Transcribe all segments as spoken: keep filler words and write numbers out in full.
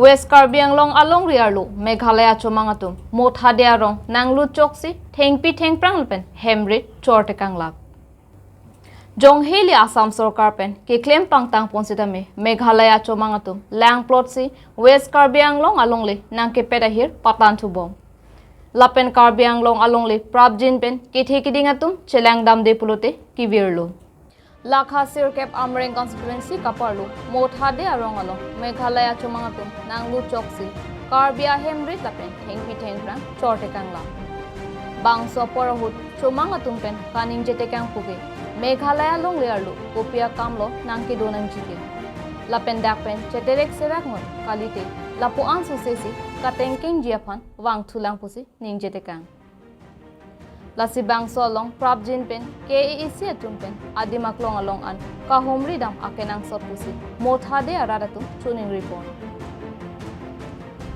West Karbi Anglong alongri arlo Meghalaya chomang atum mothade arong nanglut choksi thengpi thengphrang lapen hemrit chortekanglap. Jonghe ili Assam sorkar pen keklem pangtang pon sitame Meghalaya chomang atum langplotsi West Karbi Anglong alongle nangkepet ahir patan thubom. Lapen Karbi Anglong alongle prapjin pen kethe kiding atum chelangdamde pulote kevirlo. Lakha sirkep Amreng constituency kaparlo mothade arong along Meghalaya chomang atum nanglut choksi Karbi ahemrit lapen thengpi thengphrang chortekanglap. Bangso apor ahut chomang atum pen kaningjetekang puke Meghalaya longle arlo kopi akamlo nangkedo nangji ke. Lapen dak pen cheterek serak ngot kalite lapu-an sosesi katengkengji aphan vangthulang pusi ningjetekang. Lasi bangso along prapjin pen K A A C atum pen adim aklong along an kahumri dam akenangsot pusi mothade arat atum choningri pon.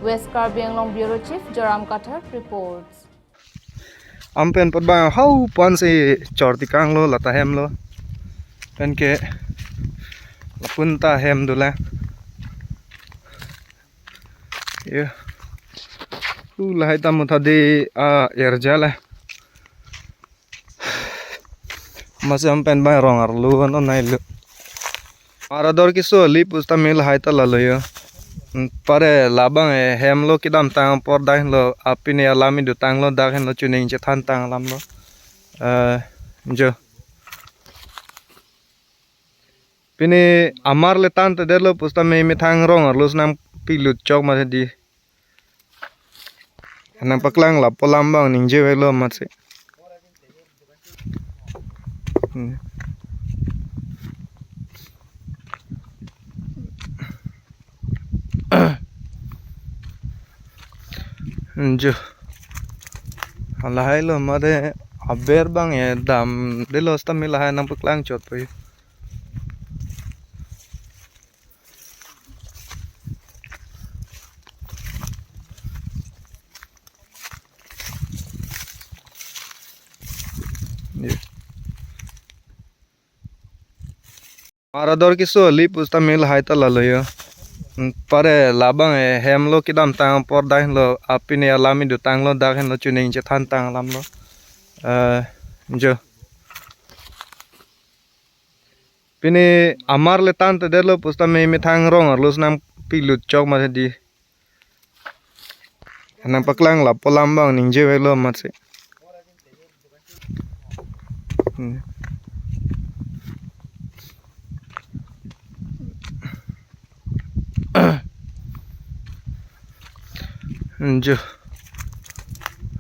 West Karbi Anglong Bureau Chief Joram Kathar reports. Ampen pot bang hau ponsi chortekanglo lata hemlo. Penke lapunta hem dolang. Yo. Hu lahai ta mothade a-erjala. Masi ampen bang rong arlo non nailo. Arador keso ali pusitame lahai ta lalo yo. Pare labang e hemlo kedamtang apor dak henlo apini alam idutanglo dak henlo chuning chethantang alamlo. Eh, jo. Pini amar le tantedetlo pusitame methang rong arlo si nangpilut chok mati di. Nangpaklang lapu alam bang ningjeveklo masi. Hmm. Enjo. Lahai lo mate aber bang e damdelo sitame lahai nangpaklang chot po. Arador keso ali pusitame lahai ta lalo yo. Pare labang e hemlo kedamtang apor dak henlo apini alam idutanglo dak henlo chuning chethantang alamlo. Eh, jo. Pini amar le tantedetlo pusitame methang rong arlo si nangpilut chok mati di. Nangpaklang lapu alam bang ningjeveklo masi. Hmm. Enjo.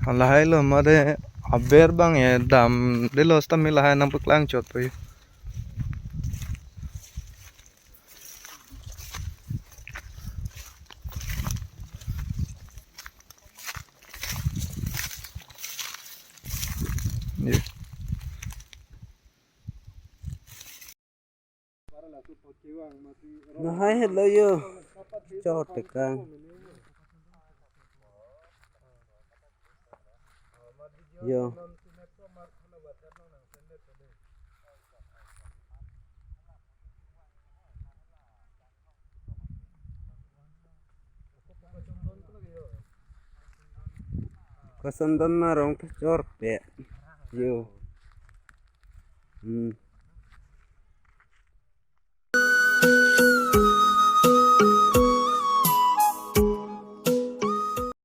Lahai lo mate aber bang e damdelo sitame lahai nangpaklang chot po. Lahai helo yo. Chortekang. Yo. Kosondon arong ta chorpe. Yo. Hmm.